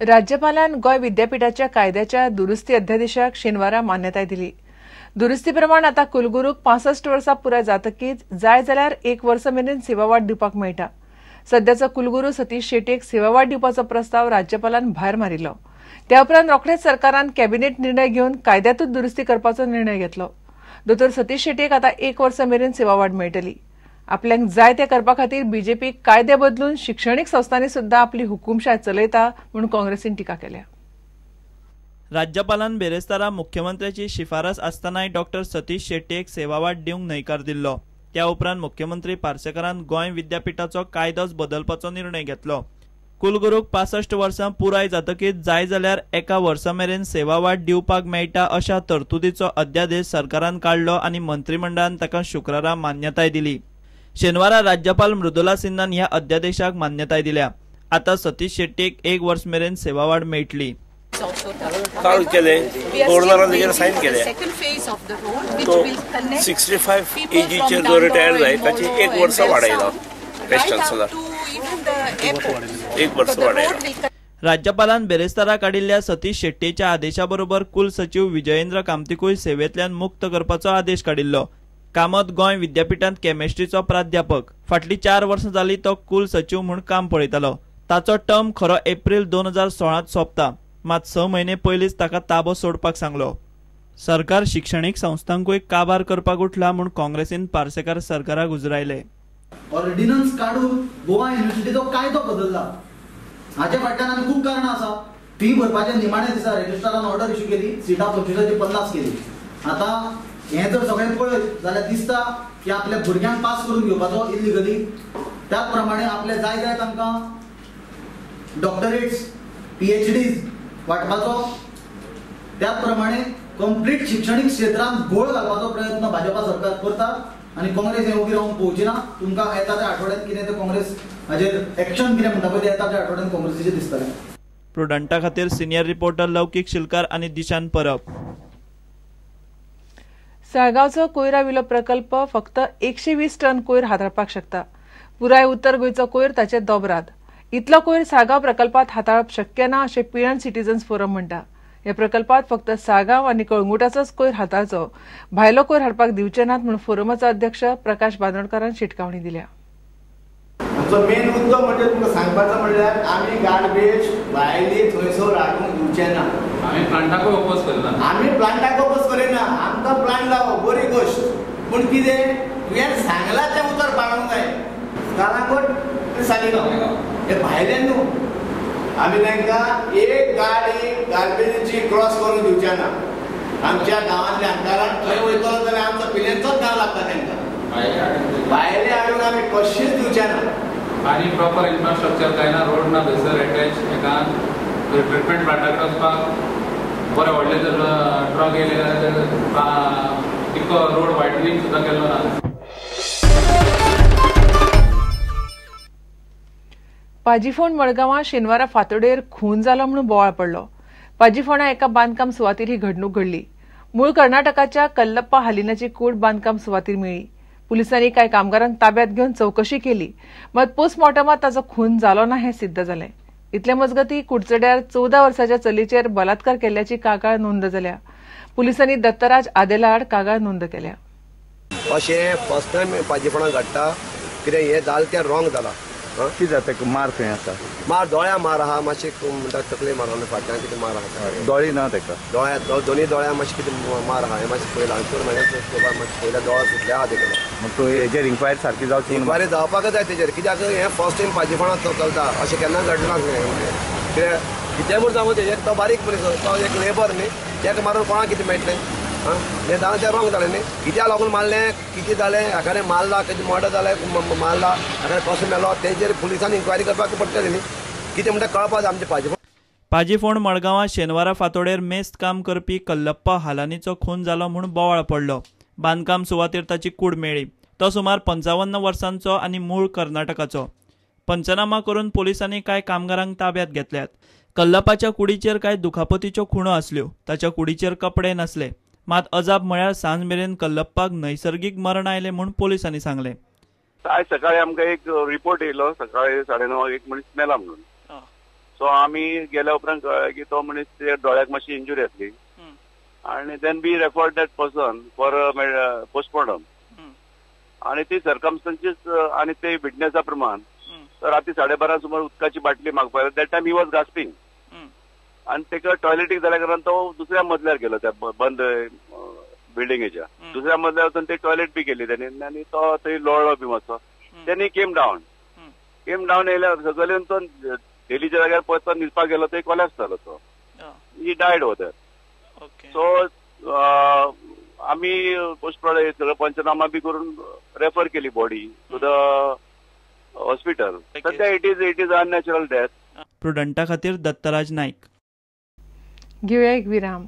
राज्यपालान गोंय विद्यापीठाच्या कायद्याच्या दुरुस्ती अध्यादेशाक शेनवारा मान्यताय दिली. दुरुस्ती प्रमाण आतां कुलगुरूक 65 वर्सां पुराय जातकीच जाय जाल्यार 1 वर्स मेरेन सेवा वाड दिवपाक मेळटा. सद्याचो कुलगुरू सतीश शेट्येक सेवा वाड दिवपाचो प्रस्ताव राज्यपालान भायर मारिल्लो. त्या उपरांत रोखडेच सरकारान कॅबिनेट निर्णय घेवन कायद्यांतूच दुरुस्ती करपाचो निर्णय घेतलो. दोतोर सतीश शेट्येक आतां 1 वर्स मेरेन सेवा वाड मेळटली. आपल्याक जाय तें करपा खातीर बीजेपी कायदे बदलून शिक्षणीक संस्थांनी सुद्दां आपली हुकुमशाय चलयता म्हूण काँग्रेसीन टिका केल्या. राज्यपालान बेरेस्तारा मुख्यमंत्र्याची शिफारस आसतनाय डॉक्टर सतीश शेट्येक सेवावाड दिवंक न्हयकार दिल्लो. त्या उपरांत मुख्यमंत्री पार्सेकारान गोंय विद्यापीठाचो कायदोच बदलपाचो निर्णय घेतलो. कुलगुरूक 65 वर्सां पुराय जातकीच जाय जाल्यार 1 वर्सा मेरेन सेवावाड दिवपाक मेळटा अशा तरतुदीचो अध्यादेश सरकारान काडलो आनी मंत्रिमंडळान ताका शुक्रारा मान्यताय दिली. शेनवारा राज्यपाल मृदुला सिन्हान ह्या अध्यादेशाक मान्यताय दिल्या. आतां सतीश शेट्येक 1 वर्स मेरेन सेवावाड मेळटली. काल केले, गव्हर्नरान तेजेर सायन केले. तो 65 एजीचेर जो रिटायर जाय ताची 1 वर्स वाडयला व्हायस चान्सलर, 1 वर्स वाडयला. राज्यपालान बेरेस्तारा काडिल्ल्या सतीश शेट्येच्या आदेशा बरोबर कुलसचीव विजयेंद्र कामतीकूय सेवेंतल्यान मुक्त करपाचो आदेश काडिल्लो. कामत गोंय विद्यापीठांत केमिस्ट्रीचो प्राध्यापक. फाटलीं 4 वर्सां जाली तो कुलसचीव म्हूण काम पळयतालो. ताचो टर्म खरो एप्रील 2016 सोंपता. मात 6 म्हयने पयलींच ताका ताबो सोडपाक सांगलो. सरकार शिक्षणीक संस्थांकूय काबार करपाक उठला म्हूण काँग्रेसीन पार्सेकार सरकाराक उजरायले. ऑर्डिनन्स काडून गोवा युनिव्हर्सिटीचो कायदो बदलला. हाच्या फाटल्यान आनी खूब कारणां आसा. फी भरपाच्या निमाण्या दिसा रजिस्ट्रारान ऑर्डर इश्यू केली, सिटां 25 50 केली. आतां हें जर सगळें पळयत जाल्यार दिसता की आपल्या भुरग्यांक पास करून घेवपाचो इल्लिगली, त्याच प्रमाणे आपले जाय जाय तांकां डॉक्टरेट्स, PhDs वांटपाचो, त्याच प्रमाणे कंप्लीट शिक्षणीक क्षेत्रांत घोळ घालपाचो प्रयत्न भाजपा सरकार करता आनी काँग्रेस हें ओगी रावन पळोवची ना. तुमकां येता त्या आठवड्यांत कितें तें काँग्रेस हाजेर एक्शन कितें म्हणटा पळय तें येता त्या आठवड्यांत काँग्रेसीचें दिसतलें. प्रुडंटा खातीर सिनियर रिपोर्टर लौकीक शिलकार आनी दिशान परब. साळगांवचो कोयरा विलो प्रकल्प फक्त 120 टन कोयर हाताळपाक शकता. पुराय उत्तर गोंयचो कोयर ताचे दोबरात. इतलो कोयर साळगांव प्रकल्पात हाताळप शक्य ना अशें पिळर्ण सिटीजन्स फोरम म्हणटा. ह्या प्रकल्पात फक्त साळगांव आनी कळंगुटाचोच कोयर हाताळचो, भायलो कोयर हाडपाक दिवचे नात म्हूण फोरमाचो अध्यक्ष प्रकाश बांदोडकारान शिटकावणी दिल्या. आमचो मेन मुद्दो म्हणजे तुमकां सांगपाचो म्हणल्यार आमी गार्बेज भायली थंयसर हाडूंक दिवचे ना. आमी प्लांटाकूय ओपोज करिना. आमी प्लांटाक ओपोज करिना. आमकां प्लांट लावप बरी गोश्ट, पूण कितें तुवें सांगलां तें उतर पाळूंक जाय. कालांगूट सालिगांव हे भायले न्हू, आमी तांकां एक गाडी गार्बेजीची क्रॉस करून दिवचे ना. आमच्या गांवांतल्यान, कारण थंय वयतलो जाल्यार आमचो पिलेंचोच गांव लागता तांकां. भायले हाडून आमी कशीच दिवचे ना. आनी प्रॉपर इन्फ्रास्ट्रक्चर कांय ना, रोड ना थंयसर एटॅच एका ट्रिटमेंट प्लांटाक वचपाक बरें व्हडलें जर ट्रक येयले जाल्यार तितको रोड वायडनिंग सुद्दां केल्लो ना. पाजीफोंड मडगांवां शेनवारा फांतोडेर खून जालो म्हणून बोवाळ पडलो. पाजीफोंडा एका बांदकाम सुवातीर ही घडणूक घडली. मूळ कर्नाटकाच्या कल्लप्पा हालिनाची कूड बांदकाम सुवातीर मेळ्ळी. पुलिसांनी कांय कामगारांक ताब्यात घेवन चवकशी केली, मात पोस्टमॉर्टमात ताचो खून जालो ना हें सिद्ध जालें. इतले मजगतीं कुडचड्यार 14 वर्साच्या चलीचेर बलात्कार केल्ल्याची कागाळ नोंद जाल्या. पुलिसांनी दत्तराज आदेला आड कागाळ नोंद केल्या. अशें फर्स्ट टायम पाजीफोंडा घडटा. कितें हें जालें तें रॉंग जालां. कितें जाता? मार खंय आसा? मार दोळ्या मार आहा, मातशें म्हणटा तकले मार फाटल्यान कितें मार आहा. दोळे ना ताका? दोळ्या दोनी दोळ्या मातशें कितें मार आहा. हें मातशें पयलां चड म्हयन्या मातशें पयल्या दोळा फुटले आहा तेका. मग तो हेजेर इन्क्वायरी सारकी जावची? इन्क्वायरी जावपाकच जाय तेजेर, कित्याक हें फर्स्ट टायम पाजीफोंडा चलता, अशें केन्ना घडना नासलें. कित्याक कितें म्हूण सांगू तेजेर, तो बारीक मनीस, तो एक लेबर न्ही, तेका मारून कोणाक कितें मेळटलें? आं, हें जालें तें रॉंग जालें न्ही. कित्याक लागून मारलें, कितें जालें, हाकाणे मारला, कितें मर्डर जालें, मारला हाकाणे कसो मेलो, तेजेर पुलिसान इन्क्वायरी करपाक पडटलें न्ही. कितें म्हणटा कळपाक जाय आमचें. पाजीफोंड मडगांवां शेनवारा फांतोडेर मेस्त काम करपी कल्लप्पा हालानीचो खून जालो म्हूण बोवाळ पडलो. बांदकाम सुवातेर ताची कूड मेळ्ळी. तो सुमार 55 वर्सांचो आनी मूळ कर्नाटकाचो. पंचनामा करून पोलिसांनी कांय कामगारांक ताब्यात घेतल्यात. कल्लप्पाच्या कुडीचेर कांय दुखापतीच्यो खुणो आसल्यो. ताच्या कुडीचेर कपडे नासले. मात अजाप म्हळ्यार सांज मेरेन कल्लप्पाक नैसर्गीक मरण आयलें म्हूण पोलिसांनी सांगलें. आयज सकाळी आमकां एक रिपोर्ट येयलो, सकाळी 9:30 एक मनीस मेला म्हणून. सो आमी गेल्या उपरांत कळ्ळें की तो मनीस दोळ्याक मातशी इंजुरी आसली आनी then we referred that person for postmortem. आनी ती सर्कमस्टन्सीस आनी ते विटनेसा प्रमाण राती 12:30 सुमार उदकाची बाटली मागपाक, that time he was gasping आनी तेका टॉयलेटीक जाल्या कारणान तो दुसऱ्या मजल्यार गेलो, त्या बंद बिल्डिंगेच्या दुसऱ्या मजल्यार वचून ते टॉयलेट बी केली तेणी आनी तो थंय लोळ्ळो बी मातसो. तेणी केम डावन येयल्या सकयल येवन तो डेलीच्या जाग्यार पळय तो न्हिदपाक गेलो, थंय कोलॅप्स जालो तो, ही डायड ओवर. सो आमी पोस्टमॉर्टम सगळं पंचनामा बी करून रेफर केली बॉडी टू the hospital. सध्या it is unnatural death. प्रुडंटा खातीर दत्तराज नाईक. घेऊया एक विराम.